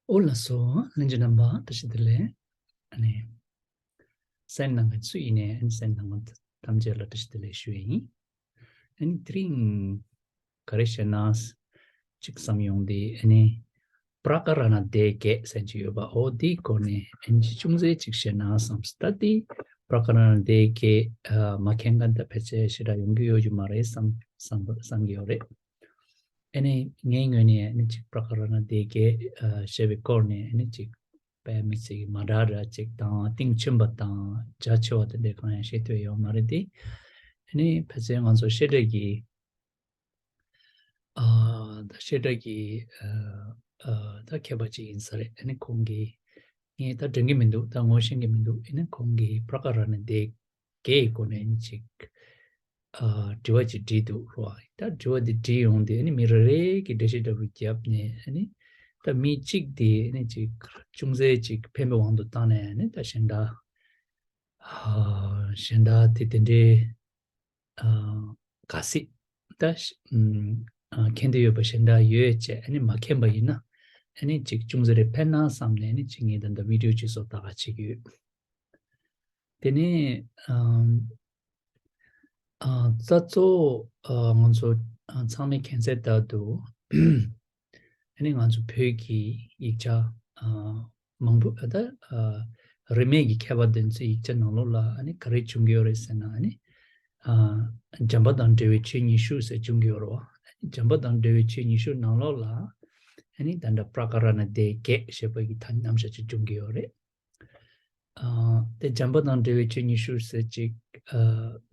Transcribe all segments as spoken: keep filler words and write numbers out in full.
ཨོ་ལགས་སོ། ལྷན་རྒྱས་རྣམ་པ་བཀྲ་ཤིས་བདེ་ལེགས། ཨ་ནི། གསན་གནང་མཁན་སུ་ཡིན་ནའི་ཨ་ནི་གསན་གནང་མཁན་ཐམས་ཅད་ལ་བཀྲ་ཤིས་བདེ་ལེགས་ཞུ་ཡི་ཡིན། ཨ་ནི་དེ་རིང་ག་རེ་བཤད་ན་ཅིག་བསམ་ཡོང་དུས། ཨ་ནི་པྲ་ཀ་ར་ཎ་སྡེ་བརྒྱད་ཟེར་གྱི་ཡོད་པ། འོ་དེའི་སྐོར་ནས་ཨ་ནི་ཅུང་ཟད་ཅིག་བཤད་ན་བསམས། ད་དེ་པྲ་ཀ་ར་ཎ་སྡེ་བརྒྱད་མ་མཁྱེན་མཁན་ད་ཕལ་ཆེར་ཞེ་དྲག་ཡོང་གི་ཡོད་རྒྱུ་མ་རེད་བསམ་བསམ་བསམ་གྱི་ཡོད་རེད། ཨ་ནི་ངའི་ངོས་ནས་ཨ་ནི་ཅིག་པྲ་ཀ་ར་ཎ་སྡེ་བརྒྱད་ཨ་ཞེས་པའི་སྐོར་ནས་ཨ་ནི་ཅིག་དཔེ་མི་སྲིད་མ་འདྲ་འདྲ་ཅིག་དང་གཏིང་ཆེན་པོ་དང་རྒྱ་ཆེ་བ་དེ་འདྲ་གང་ཡང་བཤད་ཐུབ་ཡོད་མ་རེད་དེ། ཨ་ནི་ཕལ་ཆེར་ང་ཚོ་བཤད་གྲྭ་གི་ཨ་ད་བཤད་གྲྭ་གི་ཨ་ཨ་ད་མཁས་པ་ཅིག་ཡིན་ས་རེད། ཨ་ནི་ཁོང་གིས་ངས་ད་དྲན་གྱི་མི་འདུག་ད་ངོ་ཤེས་ཀྱི་མི་འདུག་ཨ་ནི་ཁོང་གིས་པྲ་ཀ་ར་ཎ་སྡེ་བརྒྱད་ཀྱི་སྐོར་ནས་ཨ་ནི་ཅིག་ཨ་དྲི་བ་ཅིག་དྲིས་འདུག་རོ། ད་དྲི་བ་འདི་དྲིས་ཡོང་དུས་ཨ་ནི་མི་རེ་རེ་གིས་འགྲེལ་བཤད་འདྲ་པོ་བརྒྱབ་ནས། ཨ་ནི་ད་མི་གཅིག་དེ་ཨ་ནི་ཅིག་ཅུང་ཟད་ཅིག་ཕན་པའི་དབང་དུ་བཏང་ནས། ཨ་ནི་ད་གཞན་དག་ཨ་གཞན་དག་དེ་དེ་འདྲའི་ཨ་ག་སྲིད་ད་ཨ་མཁྱེན་འདོད་ཡོད་པ་གཞན་དག་ཡོད་ཅེས་ཨ་ནི་མ་མཁྱེན་པ་ཡིན་ན། ཨ་ནི་ཅིག་ཅུང་ཟད་རེ་ཕན་ན་བསམ་ནས། ཨ་ནི་ཅིག་ངས་ད་ལྟ་བི་ཌིའོ་ཅིག་བཟོ་ལྟ་ག་བྱེད་ཀྱི་ཡོད། དེ་ནས་ཨམ་ཨ་རྩ་གཙོ་ཨ་ང་ཚོ་ཨ་ཚང་མས་མཁྱེན་གསལ་ལྟར་དུ། ཨ་ནི་ང་ཚོ་བོད་ཀྱི་ཡིག་ཆ་ཨ་མང་པོ་ཨ་ད་ཨ་རིས་མེད་ཀྱི་མཁས་པ་དེ་ཚོའི་ཡིག་ཆ་ནང་ལོགས་ལ་ཨ་ནི་ག་རེ་བྱུང་གི་ཡོད་རེད་ཟེར་ན། ཨ་ནི་ཨ་བྱམས་པ་དང་འབྲེལ་བའི་ཆོས་ཉི་ཤུ་ཟེར་བྱུང་གི་ཡོད་རེད་བ། བྱམས་པ་དང་འབྲེལ་བའི་ཆོས་ཉི་ཤུ་ནང་ལོགས་ལ་ཨ་ནི་ད་ལྟ་པྲ་ཀ་ར་ཎ་སྡེ་བརྒྱད་ཞེས་པ་གི་ཐ་སྙད་རྣམ་གཞག་ཅིག་བྱུང་གི་ཡོད་རེད། ཨ་དེ་བྱམས་པ་དང་འབྲེལ་བའི་ཆོས་ཉི་ཤུ་ཟེར་ཅིག་ཨ་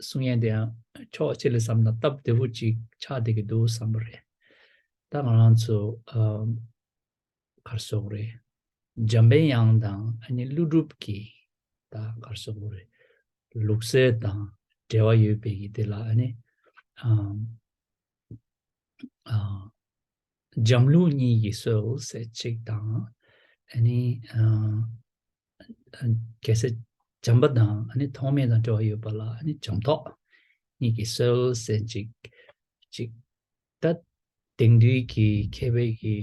གསུང་ཡས་དེ་ཡང་ཕྱོགས་གཅིག་ལ་བསམ་ན་སྟབས་བདེ་པོ་ཅིག་ཆགས་བསྡད་ཀྱི་འདུག་བསམ་པ་རེད། ད་ང་རང་ཚོ་ཨ་ག་རེ་ཟེར་དགོས་རེད། འཇམ་པའི་དབྱངས་དང་ཨ་ནི་ཀླུ་སྒྲུབ་ཀྱི་ད་ག་རེ་ཟེར་དགོས་རེད། ལུགས་སྲོལ་དང་འབྲེལ་བ་ཡོད་པའི་གི་དེ་ལ་ཨ་ནི་ཨ་ཨ་འཇམ་ཀླུ་གཉིས་ཀྱི་སྲོལ་ཟེར་ཅིག་དང་། ཨ་ནི་ཨ་ཨ་གལ་སྲིད་བྱམས་པ་དང་ཨ་ནི་ཐོགས་མེད་དང་འབྲེལ་བ་ཡོད་པ་ལ་ཨ་ནི་བྱམས་ཐོགས་གཉིས་ཀྱི་སྲོལ་ཟེར་ཅིག་ཅིག་ད་དེང་དུས་ཀྱི་མཁས་པའི་གི་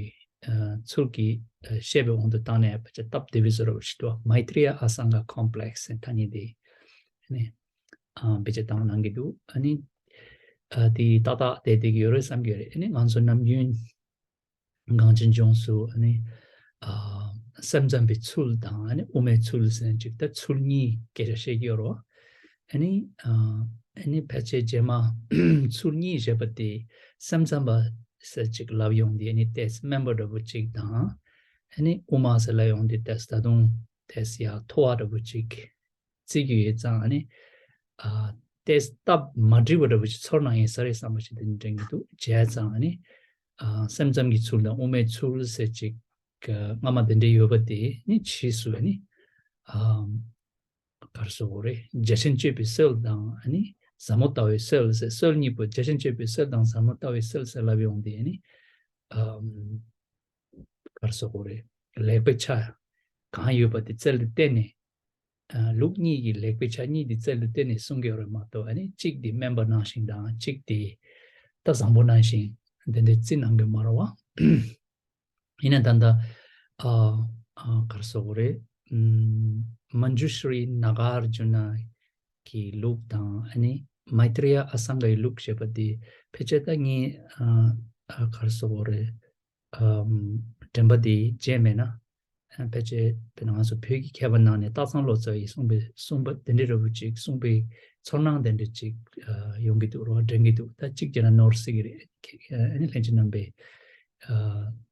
ཨ་ཚུལ་གྱིས་ཨ་བཤད་པའི་དབང་དུ་བཏང་ནས་ཕལ་ཆེར་སྟབས་བདེ་བའི་བཟོ་འདྲ་པོ་ཞིག་འདུག་མཱི་ཏྲི་ཡ་ཨ་སངྒ་ཀོམ་པི་ལེག་སི་ཟེར་ཐ་སྙད་དེ་ཨ་ནི་ཨ་བེད་སྤྱོད་བཏང་གནང་གི་འདུག་ཨ་ནི་ཨ་དེ་ཏག་ཏག་བསྡད་བསྡད་ཀྱི་ཡོད་རེད་བསམ་གྱི་ཡོད་རེད། ཨ་ནི་ང་ཚོ་ནམ་རྒྱུན་གངས་ཅན་ལྗོངས་སུ་ཨ་ནི་ཨ་སེམས་ཙམ་པའི་ཚུལ་དང་ཨ་ནི་དབུ་མའི་ཚུལ་ཟེར་ཅིག་ད་ཚུལ་གཉིས་སྐད་ཆ་བཤད་ཀྱི་ཡོད་རེད་བ། ཨ་ནི་ཨ་ཨ་ནི་ཕལ་ཆེར་རྗེས་མ་ཚུལ་གཉིས་ཞེས་པ་དེ་སེམས་ཙམ་པ་ཟེར་ཅིག་ལབ་ཡོང་དུས། ཨ་ནི་ཏོག་ཙམ་དམན་པ་འདྲ་པོ་ཅིག་དང་། ཨ་ནི་དབུ་མ་ཟེར་ལབ་ཡོང་དུས་ཏོག་ཙམ་ད་དུང་ཏོག་ཙམ་ཡ་མཐོ་བ་འདྲ་པོ་ཅིག་བརྩི་གི་ཡོད་ཙང་། ཨ་ནི་ཨ་ཏོག་ཙམ་སྟབས་མ་འགྲིག་པ་འདྲ་པོ་ཅིག་ཚོར་སྣང་ཡོད་ས་རེད་བསམ་པ་ཞིག་དེ་འདྲ་དྲན་གྱི་འདུག་བྱས་ཙང་ཨ་ནི་ཨ་སེམས་ཙམ་གྱི་ཚུལ་དང་དབུ་མའི་ཚུལ་ཟེར་ཅིག་སྔ་མ་དེ་འདྲ་ཡོད་པ་དེ་ནི་ཕྱིས་སུ་ཨ་ནི་ཨ་ག་རེ་ཟེར་དགོས་རེད། རྒྱ་ཆེན་སྤྱོད་པའི་སྲོལ་དང་ཨ་ནི་ཟབ་མོ་ལྟ་བའི་སྲོལ་ཟེར། སྲོལ་གཉིས་པོ་རྒྱ་ཆེན་སྤྱོད་པའི་སྲོལ་དང་ཟབ་མོ་ལྟ་བའི་སྲོལ་ཟེར་ལབ་ཡོང་དུས་ཨ་ནི་ཨ་ག་རེ་ཟེར་དགོས་རེད། ལེགས་པའི་ཆ་གང་ཡོད་པ་དེ་རྩལ་དུ་བཏོན་ནས། ཨ་ལུགས་གཉིས་ཀྱི་ལེགས་པའི་ཆ་གཉིས་དེ་རྩལ་དུ་བཏོན་ནས་གསུང་གི་ཡོད་རེད་མ་གཏོགས། ཨ་ནི་གཅིག་དེ་དམན་པ་ནང་བཞིན་དང་གཅིག་དེ་ད་བཟང་པོ་ནང་བཞིན་དེ་འདྲ་བརྩི་གནང་གི་མ་རེད་བ། ཡིན་ན་ད་ལྟ་ཨ་ཨ་ག་རེ་ཟེར་དགོས་རེད། ཨམ་མཉྫུ་ཤྲཱི་ནཱ་གཱརྫུ་ན་གི་ལུགས་དང་ཨ་ནི་མཱི་ཏྲི་ཡ་ཨ་སངྒ་ཡི་ལུགས་ཞེས་པ་དེ་ཕལ་ཆེར་ད་ངས་ཨ་ཨ་ག་རེ་ཟེར་དགོས་རེད། ཨམ་དྲན་པ་དེ་བརྗེད་མེད་ན། ཨ་ཕལ་ཆེར་དཔེར་ན་ང་ཚོ་བོད་ཀྱི་མཁས་པ་ནང་ནས་སྟག་ཚང་ལོ་ཙཱ་ཡིས་གསུངས་པའི་གསུངས་པ་དེ་འདྲའི་འདྲ་པོ་ཅིག་གསུངས་པའི་ཚོར་སྣང་དེ་འདྲ་ཅིག་ཨ་ཡོང་གི་འདུག་རོ། དྲན་གྱི་འདུག་ད་གཅིག་བྱས་ན་ནོར་སྲིད་ཀྱི་རེད། ཨ་ནི་ལྷན་རྒྱས་རྣམ་པས་ཨ་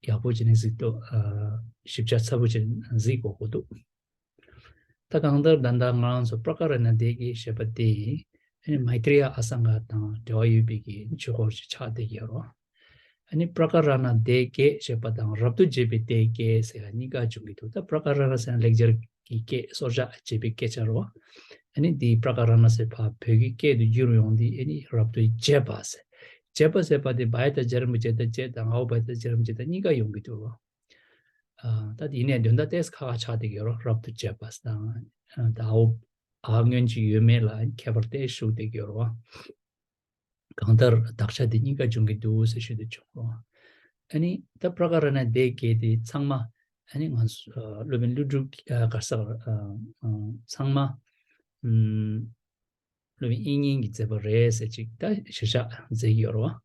ཡག་པོ་བྱས་ནས་གཟིགས་ཏོ། ཨ་ཞིབ་ཆ་ཚ་པོ་བྱས་ནས་གཟིགས་དགོས་ཀྱི་འདུག་ད་གང་ལྟར་ད་ལྟ་ང་རང་ཚོ་པྲ་ཀ་ར་ཎ་སྡེ་བརྒྱད་ཞེས་པ་དེ་ཨ་ནི་མཱི་ཏྲི་ཡ་ཨ་སངྒ་དང་འབྲེལ་བ་ཡོད་པའི་གི་ཆོས་སྐོར་ཞིག་ཆགས་བསྡད་ཀྱི་ཡོད་རེད། ཨ་ནི་པྲ་ཀ་ར་ཎ་སྡེ་བརྒྱད་ཞེས་པ་དང་རབ་ཏུ་བྱེད་པའི་སྡེ་བརྒྱད་ཟེར་ཡ་གཉིས་ཀ་འབྱུང་གི་འདུག་ད་པྲ་ཀ་ར་ཎ་ཟེར་ན་ལེགས་སྦྱར་གྱི་སྐད་སོར་བཞག་བྱས་པའི་སྐད་ཆ་རེད་བ། ཨ་ནི་འདི་པྲ་ཀ་ར་ཎ་ཟེར་ཕར་བོད་ཀྱི་སྐད་དུ་བསྒྱུར་ཡོང་དུས་ཨ་ནི་རབ་ཏུ་བྱེད་པ་ཟེར། བྱེད་པ་ཟེར་བ་དེ་བ་ཡ་བཏགས་རྒྱ་རིང་པོ་བྱེད་དང་བྱེད་དང་འ་འོག་བ་ཡ་བཏགས་རྒྱ་རིང་པོ་བྱེད་དང་གཉིས་ཀ་ཡོང་གི་འདུག་རོ། ཨ་ད་དེ་ཡིན་ནའི་དོན་དག་ཏོག་ཙམ་ཁག་ཁག་ཆགས་བསྡད་ཀྱི་ཡོད་རོ། རབ་ཏུ་བྱེད་པ་ཟེར་དང་ད་འ་འོག་འ་སྔོན་གྱི་ཡོད་མེད་ལ་ཁྱད་པར་ཏོག་ཙམ་ཞུགས་བསྡད་ཀྱི་ཡོད་རོ། གང་ལྟར་དག་ཆ་དེ་གཉིས་ཀ་འབྱུང་གི་འདུག་ཟེར་ཞུ་འདོད་བྱུང་རོ། ཨ་ནི་ད་པྲ་ཀ་ར་ཎ་སྡེ་བརྒྱད་དེ་ཚང་མ་ ཨ་ནི་ང་ཚོ་ཨ་སློབ་དཔོན་ཀླུ་སྒྲུབ་ཨ་ག་རེ་ཟེར་ཨ་ཨ་ཚང་མ་ཨམ་སློབ་དཔོན་དབྱིག་གཉེན་གྱིས་མཛད་པ་རེད་ཟེར་ཅིག་ད་གཞིར་བཞག་མཛད་ཀྱི་ཡོད་རེད་བ།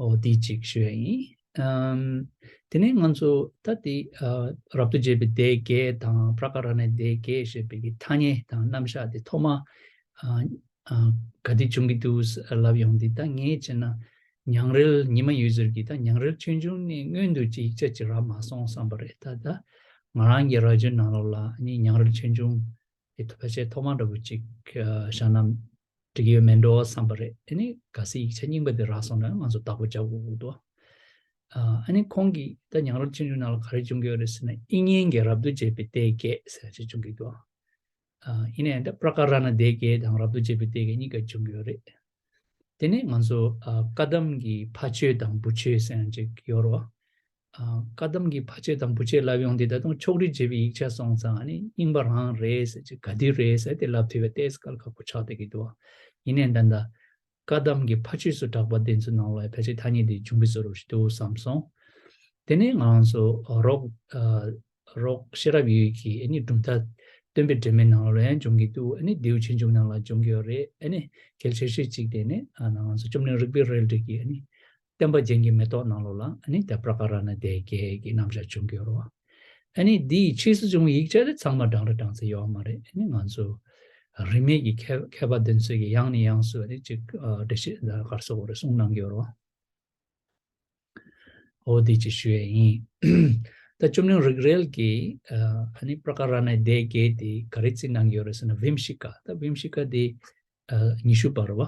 འོ་དེ་ཅིག་ཞུ་ཡ་ཡིན། ཨམ་དེ་ནས་ང་ཚོ་ད་དེ་ཨ་རབ་ཏུ་བྱེད་པའི་སྡེ་བརྒྱད་དང་པྲ་ཀ་ར་ཎའི་སྡེ་བརྒྱད་ཞེས་པའི་གི་ཐ་སྙད་དང་རྣམ་གཞག་དེ་ཐོག་མ་ཨ་ཨ་ག་དེ་བྱུང་གི་འདུག་ལབ་ཡོང་དུས། ད་ངས་བྱས་ན་ཉང་རལ་ཉི་མ་འོད་ཟེར་གྱིས་ད་ཉང་རལ་ཆོས་འབྱུང་ནས་སྔོན་དུ་ཅིག་ཡིག་ཆ་ཅིག་རག་མ་སོང་བསམ་པ་རེད། ད་ད་ང་རང་གི་རྭ་ཅོའི་ནང་ལོགས་ལ་ཨ་ནི་ཉང་རལ་ཆོས་འབྱུང་གི་ཕལ་ཆེར་ཐོག་མ་འདྲ་བོ་ཅིག་ཨ་བཞག་ན་འགྲིག་གི་ཡོད་མེད་འགྲོ་བསམ་པ་རེད། ཨ་ནི་གལ་སྲིད་ཡིག་ཆ་རྙིང་པ་དེ་རག་སོང་ན་ང་ཚོ་བདག་པོ་རྒྱག་དགོས་ཀྱི་འདུག་ཨ་ཨ་ནི་ཁོང་གིས་ད་ཉང་རལ་ཆོས་འབྱུང་ནང་ལ་ག་རེ་བྱུང་གི་ཡོད་རེད་ཟེར་ན། དབྱིག་གཉེན་གྱིས་རབ་ཏུ་བྱེད་པའི་སྡེ་བརྒྱད་ཟེར་ཅིག་བྱུང་གི་འདུག་ཨ་ཡིན་ནའི་ད་པྲ་ཀ་ར་ཎ་སྡེ་བརྒྱད་དང་རབ་ཏུ་བྱེད་པའི་སྡེ་བརྒྱད་གཉིས་ཀ་བྱུང་གི་ཡོད་རེད། དེ་ནས་ང་ཚོ་ཨ་བཀའ་གདམས་ཀྱི་ཕ་ཆོས་དང་བུ་ཆོས་ཟེར་ཡང་ཅིག་ཡོད་རེད་བ། ཨ་བཀའ་གདམས་ཀྱི་ཕ་ཆོས་དང་བུ་ཆོས་ལབ་ཡོང་དུས། ད་དུང་ཕྱོགས་སྒྲིག་བྱས་པའི་ཡིག་ཆ་སོང་ཙང་ཨ་ནི་རྙིང་པ་རང་རེད་ཟེར་ཅིག་ག་དུས་རེད་ཟེར་དེ་ལབ་ཐུབ་པའི་ཏོག་ཙམ་དཀའ་ལས་ཁག་པོ་ཆགས་བསྡད་ཀྱི་འདུག་བ། ཡིན་ནའི་ད་ལྟ་བཀའ་གདམས་ཀྱི་ཕ་ཆོས་སུ་གྲགས་པ་དེ་ཚོའི་ནང་ལ་ཕལ་ཆེར་ཐ་སྙད་དེ་བྱུང་བའི་བཟོ་འདྲ་ཞིག་འདུག་བསམ་སོང་། དེ་ནས་ང་རང་ཚོ་རོགས་ཨ་རོགས་ཤེས་རབ་འོད་ཀྱི་ཨ་ནི་གྲུབ་མཐའ་སྟོན་པའི་སྒྲོན་མེ་ནང་ལ་ཡང་བྱུང་གི་འདུག་ཨ་ནི་ལྡེའུ་ཆོས་འབྱུང་ནང་ལ་བྱུང་གི་ཡོད་རེད། ཨ་ནི་གལ་ཆེ་ཤོས་གཅིག་དེ་ནི་ཨ་ང་ཚོ་བཅོམ་ལྡན་རིག་པའི་རལ་གྲི་གི་ཨ་ནི་བསྟན་པ་རྒྱན་གྱི་མེ་ཏོག་ནང་ལོགས་ལ་ཨ་ནི་ད་པྲ་ཀ་ར་ཎ་སྡེ་བརྒྱད་ཀྱི་རྣམ་གཞག་བྱུང་གི་ཡོད་རེད་བ། ཨ་ནི་འདིའི་ཕྱིས་སུ་བྱུང་བའི་ཡིག་ཆ་དེ་ཚང་མ་འདྲ་འདྲ་འདྲ་ཚོ་ཡོད་མ་རེད། ཨ་ནི་ང་ཚོ་རིས་མེད་ཀྱི་མཁས་མཁས་པ་དེ་ཚོས་ཀྱི་ཡང་ནས་ཡང་སུ་ཨ་ནི་ཅིག་ཨ་འགྲེལ་བཤད་ད་ག་རེ་ཟེར་དགོས་རེད། གསུངས་གནང་གི་ཡོད་རེད་བ། འོ་དེ་ཅིག་ཞུ་ཡས་ཡིན། ད་བཅོམ་ལྡན་རིག་རལ་གྱིས་ཨ་ནི་པྲ་ཀ་ར་ཎའི་སྡེ་བརྒྱད་དེ་ག་རེ་བརྩི་གནང་གི་ཡོད་རེད་ཟེར་ན། བིམ་ཤི་ཀ་ད་བིམ་ཤི་ཀ་དེ་ཨ་ཉི་ཤུ་པ་རེད་བ།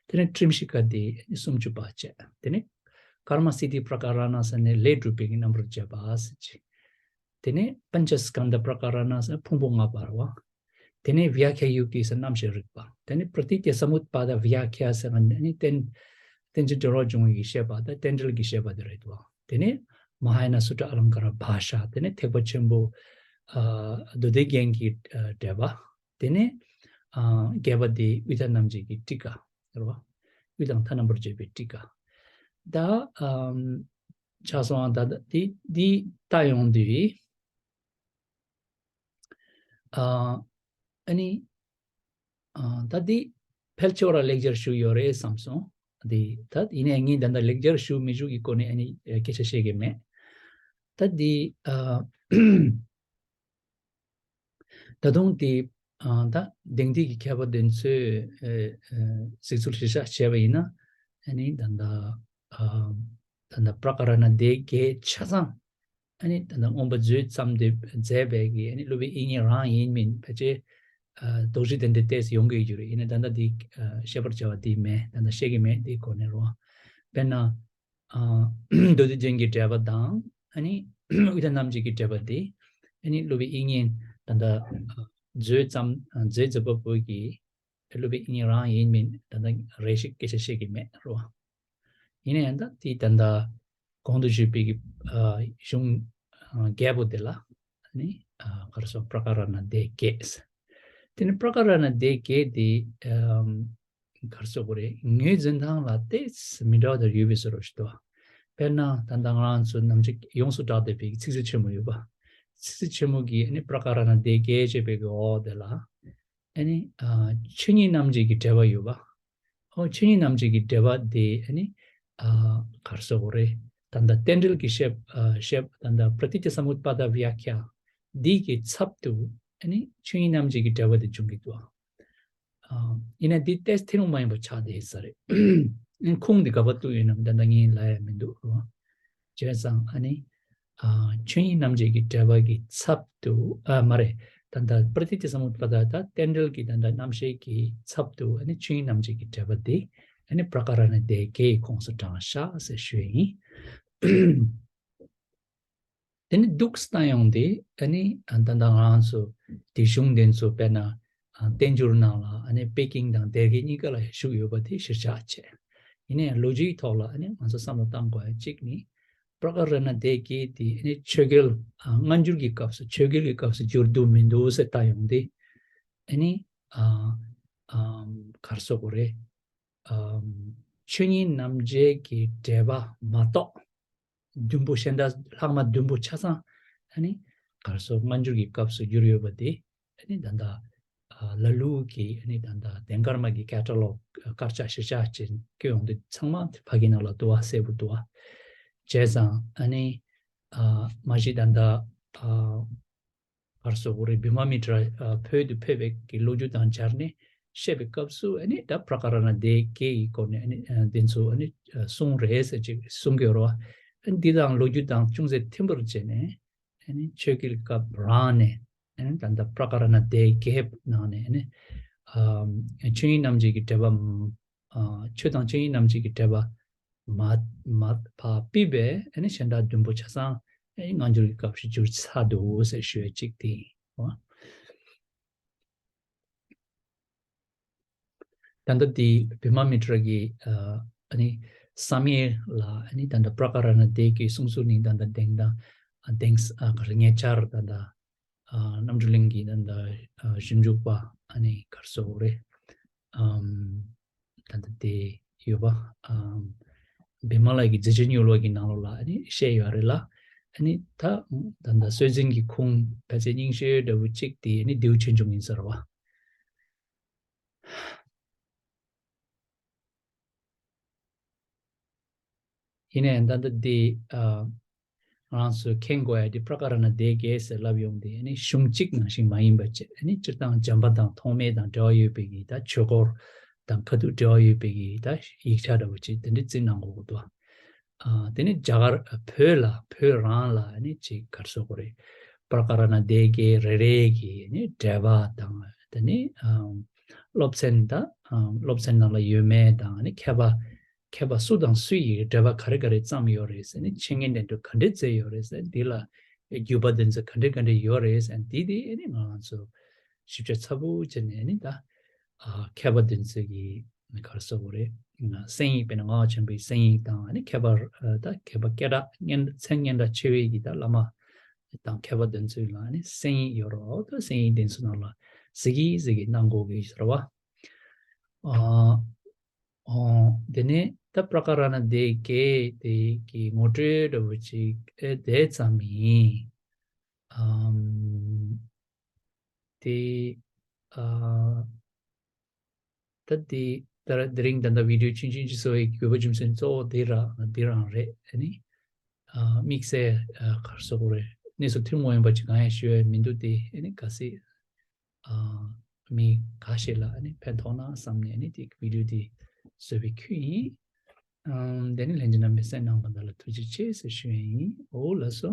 དེ་ནས་ཏྲིམ་ཤི་ཀ་དེ་སུམ་ཅུ་པ་བྱས། དེ་ནས་ཀརྨ་སིདྡྷི་པྲ་ཀ་ར་ཎ་ཟེར་ནས་ལས་སྒྲུབ་པའི་གི་རྣམ་པར་བྱེད་པ་ཟེར་ཅིག་དེ་ནས་པཉྩ་སྐནྡྷ་པྲ་ཀ་ར་ཎ་ཟེར་ཕུང་པོ་ལྔ་པ་རེད་བ། དེ་ནས་བྱཱ་ཁྱ་ཡུག་ཏི་ཟེར་རྣམ་ཤེས་རིག་པ། དེ་ནས་པྲ་ཏི་ཏྱ་སྨུཏ་པཱ་ད་བྱཱ་ཁྱ་ཟེར་ང་ནི་རྟེན་རྟེན་ཅིང་འབྲེལ་བར་འབྱུང་བའི་བཤད་པ་དང་རྟེན་འབྲེལ་གྱི་བཤད་པ་དེ་རེད་དོ། དེ་ནས་མ་ཧཱ་ཡ་ན་སུ་ཏྲ་ཨ་ལང་ཀ་ར་བྷ་ཤ། དེ་ནས་ཐེག་པ་ཆེན་པོ་ཨ་མདོ་སྡེ་རྒྱན་གྱི་ཨ་འགྲེལ་པ། དེ་ནས་ཨ་བརྒྱད་པ་དེ་དབུས་མཐའ་རྣམ་འབྱེད་ཀྱི་ཊི་ཀ་རེད་བ། དབུས་དང་མཐའ་རྣམ་པར་འབྱེད་པའི་ཊི་ཀ་ད་ཨམ་ཆགས་སོང་ཨ། ད་ད་འདི་འདི་ལྟ་ཡོང་དུས། ཨ་ཨ་ནི་ཨ་ད་འདི་ཕལ་ཆེ་བ་ལ་ལེགས་སྦྱར་ཞུ་ཡོད་རེད་བསམ་སོང་། འདི་ད་ཡིན་ནའི་ངས་ད་ལྟ་ལེགས་སྦྱར་ཞུ་མི་ཞུ་གི་སྐོར་ནས་ཨ་ནི་སྐད་ཆ་བཤད་ཀྱི་མེད། ད་འདི་ཨ་ད་དུང་དེ་ཨ་ད་དེང་དུས་ཀྱི་མཁས་པ་དེ་ཚོས་ཨ་ཨ་གཟིགས་ཚུལ་གཞིར་བཞག་བྱས་པ་ཡིན་ན། ཨ་ནི་ད་ལྟ་ཨ་ད་ལྟ་པྲ་ཀ་ར་ཎ་སྡེ་བརྒྱད་ཆ་ཚང་ཨ་ནི་ད་ལྟ་མངོན་པ་མཛོད་ཙམ་དེ་མཛད་པའི་གི་ཨ་ནི་སློབ་དཔོན་དབྱིག་གཉེན་རང་ཡིན་མིན་ཕལ་ཆེར་ཨ་དོགས་གཞི་དེ་འདྲ་ཏོག་ཙམ་ཡོང་གི་ཡོད་རྒྱུ་རེད། ཡིན་ན་ད་ལྟ་འདི་ཨ་བཤད་པར་བྱ་བ་འདི་མེད། ད་ལྟ་བཤད་ཀྱི་མེད། འདིའི་སྐོར་ནས་རོ། དཔེར་ན། ཨ་མདོ་སྡེ་རྒྱན་གྱི་འགྲེལ་པ་དང་ཨ་ནི་དབུས་མཐའ་རྣམ་འབྱེད་ཀྱི་འགྲེལ་པ་དེ་ཨ་ནི་སློབ་དཔོན་དབྱིག་གཉེན་ད་ལྟ་ཨ་མཛོད་ཙམ་ཨ་མཛོད་མཛད་པ་པོ་གིས་སློབ་དཔོན་དབྱིག་གཉེན་རང་ཡིན་མིན་ད་ལྟ་རེ་ཞིག་སྐད་ཆ་བཤད་ཀྱི་མེད་རོ། ཡིན་ན་ཡང་ད་དེ་ད་ལྟ་གོང་དུ་ཞུས་པའི་གི་ཨ་གཞུང་ཨ་བརྒྱད་པོ་དེ་ལ་ཨ་ནི་ཨ་ག་རེ་ཟེར་པྲ་ཀ་ར་ཎ་སྡེ་བརྒྱད། དེ་ནི་པྲ་ཀ་ར་ཎ་སྡེ་བརྒྱད་དེ་ཨམ་ག་རེ་ཟེར་དགོས་རེད། ངོས་འཛིན་སྟངས་ལ་ཏོག་ཙམ་མི་འདྲ་བ་དང་ཡོད་པའི་བཟོ་འདྲ་ཞིག་འདུག་དཔེར་ན་ད་ལྟ་ང་རང་ཚོ་ནམ་ཞིག་ཡོངས་སུ་གྲགས་བསྡད་པའི་ཚིག་མཛོད་ཆེན་མོ་ཡོད་པ། ཚིག་མཛོད་ཆེན་མོ་གི་ཨ་ནི་པྲ་ཀ་ར་ཎ་སྡེ་བརྒྱད་ཅེས་པའི་གི་འོག་དེ་ལ་ཨ་ནི་ཨ་ཆོས་ཉིད་རྣམ་འབྱེད་ཀྱི་འགྲེལ་པ་ཡོད་པ། ཨོ་ཆོས་ཉིད་རྣམ་འབྱེད་ཀྱི་འགྲེལ་པ་དེ་ཨ་ནི་ཨ་ག་རེ་ཟེར་དགོས་རེད། ད་ལྟ་རྟེན་འབྲེལ་གྱི་བཤད་ཨ་བཤད་ད་ལྟ་པྲ་ཏི་ཏྱ་སྨུཏ་པཱ་ད་བྱཱ་ཁྱ་འདི་གི་ཚབ་ཏུ་ཨ་ནི་ཆོས་ཉིད་རྣམ་འབྱེད་ཀྱི་འགྲེལ་པ་དེ་འབྱུང་གི་འདུག་ཨ་ཡིན་ན་འདི་ཏོག་ཙམ་ཐུན་མོང་མ་ཡིན་པ་ཆགས་བསྡད་ས་རེད། ཁུངས་འདི་ག་པར་གཏུགས་ཡོད་ན་ད་ལྟ་ངས་ལབ་ཡ་མི་འདུག་རོ། བྱས་ཙང་ཨ་ནི་ཨ་ཆོས་ཉིད་རྣམ་འབྱེད་ཀྱི་འགྲེལ་པ་གི་ཚབ་ཏུ་ཨ་མ་རེད། ད་ལྟ་པྲ་ཏི་ཏྱ་སྨུཏ་པཱ་ད་ད་རྟེན་འབྲེལ་གྱི་ད་ལྟ་རྣམ་བཤད་ཀྱི་ཚབ་ཏུ་ཨ་ནི་ཆོས་ཉིད་རྣམ་འབྱེད་ཀྱི་འགྲེལ་པ་དེ་ཨ་ནི་པྲ་ཀ་ར་ཎ་སྡེ་བརྒྱད་ཀྱི་ཁོངས་སུ་བགྲངས་ཤག་ཟེར་ཞུ་ཡ་ཡིན། དེ་ནི་འདུག་སེ་བཏང་ཡོང་དུས་ཨ་ནི་ད་ལྟ་ང་རང་ཚོ་དེ་གཞུང་དེ་ཚོ་དཔེར་ན་བསྟན་འགྱུར་ནང་ལ་ཨ་ནི་པེ་ཀིང་དང་སྡེ་དགེ་གཉིས་ཀ་ལ་བཞུགས་ཡོད་པ་དེ་གཞིར་བཞག་བྱས། ཡིན་ནའི་ལོ་རྒྱུས་ཐོག་ལ་ཨ་ནི་ང་ཚོ་བསམ་བློ་བཏང་དགོས་ཡ་གཅིག་ནི། པྲ་ཀ་ར་ཎ་སྡེ་བརྒྱད་དེ་ཨ་ནི་ཆོས་རྒྱལ་ཨ་སྔ་འགྱུར་གྱི་སྐབས་སུ་ཆོས་རྒྱལ་གྱི་སྐབས་སུ་བསྒྱུར་འདུག་མི་འདུག་ཟེར་བལྟ་ཡོང་དུས་ཨ་ནི་ཨ་ཨམ་ག་རེ་ཟེར་དགོས་རེད། ཨམ་ཆོས་ཉིད་རྣམ་འབྱེད་ཀྱི་འགྲེལ་པ་མ་གཏོགས་བདུན་པོ་གཞན་དག་ལྷག་མ་བདུན་པོ་ཆ་ཚང་ཨ་ནི་ གར་སོགས་སྔ་འགྱུར་གྱི་སྐབས་སུ་བསྒྱུར་ཡོད་པ་དེ། ཨ་ནི་ད་ལྟ་ཨ་ལ་ལུ་གི་ཨ་ནི་ད་ལྟ་དན་ཀརྨ་གི་ཀེ་ཊ་ལོག་དཀར་ཆག་ཞིབ་ཆ་ཅན་བཀོད་ཡོང་དུས་ཚང་མ་ཕ་གི་ནང་ལ་འདུག་བ། གསལ་པོ་འདུག་བ། བྱས་ཙང་ཨ་ནི་ཨ་མ་གཞི་ད་ལྟ་ཨ་གར་སོགས་རེ་བི་མ་མི་ཏྲ་ཨ་བོད་དུ་ཕེབས་པའི་གི་ལོ་རྒྱུས་དང་སྦྱར་ནས་བཤད་པའི་སྐབས་སུ་ཨ་ནི་ད་པྲ་ཀ་ར་ཎ་སྡེ་བརྒྱད་ཀྱི་སྐོར་ནས་ཨ་ནི་ཨ་འདི་ཚོ་ཨ་ནི་ཨ་གསུངས་རེད་ཟེར་ཅིག་གསུང་གི་ཡོད་རེད་བ། ཨ་འདི་དང་ལོ་རྒྱུས་དང་ཅུང་ཟད་མཐུན་པར་བྱས་ནས། ཨ་ནི་ཆོས་ཀྱི་སྐབས་རང་ནས་ཨ་ནི་ད་ལྟ་པྲ་ཀ་ར་ཎ་སྡེ་བརྒྱད་ནང་ནས་ཨ་ནི་ཨ་ཆོས་དབྱིངས་རྣམ་འབྱེད་ཀྱི་འགྲེལ་པ། ཨ་ཆོས་དང་ཆོས་དབྱིངས་རྣམ་འབྱེད་ཀྱི་འགྲེལ་པ་མ་མ་ཕར་ཕུད་པའི་ཨ་ནི་སྦྱིན་སྲེག་བདུན་པོ་ཆ་ཚང་ཨ་ནི་སྔ་འགྱུར་གྱི་སྐབས་སུ་བསྒྱུར་ཚར་འདུག་ཟེར་ཞུ་ཡ་གཅིག་དེ་ཡིན། ད་ལྟ་འདི་བི་མ་མི་ཏྲ་གི་ཨ་ནི་བསམ་ཡས་ལ་ཨ་ནི་ད་ལྟ་པྲ་ཀ་ར་ཎ་སྡེ་བརྒྱད་ཀྱི་གསུང་ཚུལ་ནི་ད་ལྟ་གདེང་དང་གདེང་ཨ་ག་རེ་ཉེ་ཆར་ད་ལྟ་ཨ་རྣམ་གྲོལ་གླིང་གི་ད་ལྟ་ཨ་ཞིབ་འཇུག་པ་ཨ་ནི་གར་སོགས་རེད། ཨམ་ད་ལྟ་དེ་ཡོད་པ། ཨམ་བི་མ་ལ་གི་མཛེས་བྱེད་མྱུར་བ་གི་ནང་ལོགས་ལ་ཨ་ནི་བཤད་ཡོད་རེད་ལ། ཨ་ནི་ད་ད་ལྟ་སྲོལ་འཛིན་གྱི་ཁུངས་ཕལ་ཆེར་རྙིང་ཤོས་འདྲ་བོ་གཅིག་དེ་ཨ་ནི་ལྡེའུ་ཆོས་འབྱུང་ཡིན་ས་རེད་བ། ཡིན་ནའི་ད་ལྟ་འདི་ཨ་ང་རང་ཚོས་མཁྱེན་དགོས་ཡ་འདི་པྲ་ཀ་ར་ཎ་སྡེ་བརྒྱད་ཟེར་ལབ་ཡོང་དེ་ཨ་ནི་གཞུང་གཅིག་ནང་བཞིན་མ་ཡིན་པ་བྱས། ཨ་ནི་སྤྱིར་བཏང་བྱམས་པ་དང་ཐོགས་མེད་དང་འབྲེལ་བ་ཡོད་པའི་གི་ད་ཆོས་སྐོར་དང་ཁ་ཐུག་འབྲེལ་བ་ཡོད་པའི་གི་ད་ཡིག་ཆ་འདྲ་བོ་ཅིག་དེ་འདྲ་བརྩི་གནང་དགོས་ཀྱི་འདུག་ཨ་དེ་ནི་རྒྱ་གར་བོད་ལ་བོད་རང་ལ་ཨ་ནི་ཅིག་ག་རེ་ཟེར་དགོས་རེད། པྲ་ཀ་ར་ཎ་སྡེ་བརྒྱད་རེ་རེ་གི་ཨ་ནི་འགྲེལ་པ་དང་དེ་ནི་ཨ་སློབ་ཚན་ད་ཨ་སློབ་ཚན་ནང་ལ་ཡོད་མེད་དང་ཨ་ནི་མཁས་པ་མཁས་པ་སུ་དང་སུ་ཡིས་འགྲེལ་པ་ག་རེ་ག་རེ་བརྩམས་ཡོད་རེད་ཟེར་ནས་འཆད་ཉན་འགྲན་བསྡུར་ག་འདྲས་མཛད་ཡོད་རེད་ཟེར། འདི་ལ་བརྒྱུད་པ་འདི་ཚོ་ག་འདྲས་ག་འདྲས་ཡོད་རེད་ཟེར། འདི་དེ་ཨ་ནི་ང་རང་ཚོ་ཞིབ་ཆ་ཚ་པོ་བྱས་ནས་ཨ་ནི་ད་ཨ་མཁས་པ་འདི་ཚོ་གི་ག་རེ་ཟེར་དགོས་རེད། གསན་ཡིག་དཔེར་ན་ངག་དབང་ཆོས་འཕེལ་གྱི་གསན་ཡིག་དང་ཨ་ནི་མཁས་པ་ཨ་ད་མཁས་པ་སྐད་གྲགས་སྙན་མཚན་སྙན་གྲགས་ཆེ་བའི་གི་ད་བླ་མ་དང་མཁས་པ་འདི་ཚོ་ལ་ཨ་ནི་གསན་ཡིག་ཡོད་རེད། ད་གསན་ཡིག་འདི་ཚོ་ནང་ལ་གཟིགས་གི་གཟིགས་གི་གནང་དགོས་གི་ཟེར་བ། ཨ། ཨོ། དེ་ནས་ད་པྲ་ཀ་ར་ཎ་སྡེ་བརྒྱད་དེ་གི་ངོ་སྤྲོད་འདྲ་བོ་ཅིག་ཨེ་དེ་ཙམ་ཡིན། ཨམ། དེ་ཨ་ད་དེ་ད་དེ་རིང་ད་ལྟ་བི་ཌིའོ་ཆུང་ཆུང་ཅིག་བཟོ་བའི་དགོས་པ་རྒྱུ་མཚན་གཙོ་བོ་དེ་རང་དེ་རང་རེད། ཨ་ནི་ཨ་དམིགས་བསལ་ཨ་ག་རེ་ཟེར་དགོས་རེད། གནས་ཚུལ་ཐུན་མོང་ཡིན་པ་ཅིག་གང་ཡང་ཞུ་ཡ་མི་འདུག་དེ་ཨ་ནི་གལ་སྲིད། ཨ་མི་ཁ་ཤས་ལ་ཨ་ནི་ཕན་ཐོགས་ན་བསམ་ནས་ཨ་ནི་དེ་བི་ཌིའོ་དེ་བཟོས་པའི་ཁུལ་ཡིན། ཨམ་དེ་ནི་ལྷན་རྒྱས་རྣམ་པས་གསན་གནང་བ་དག་ལ་ཐུགས་རྗེ་ཆེ་ཟེར་ཞུ་ཡ་ཡིན། འོ་ལགས་སོ།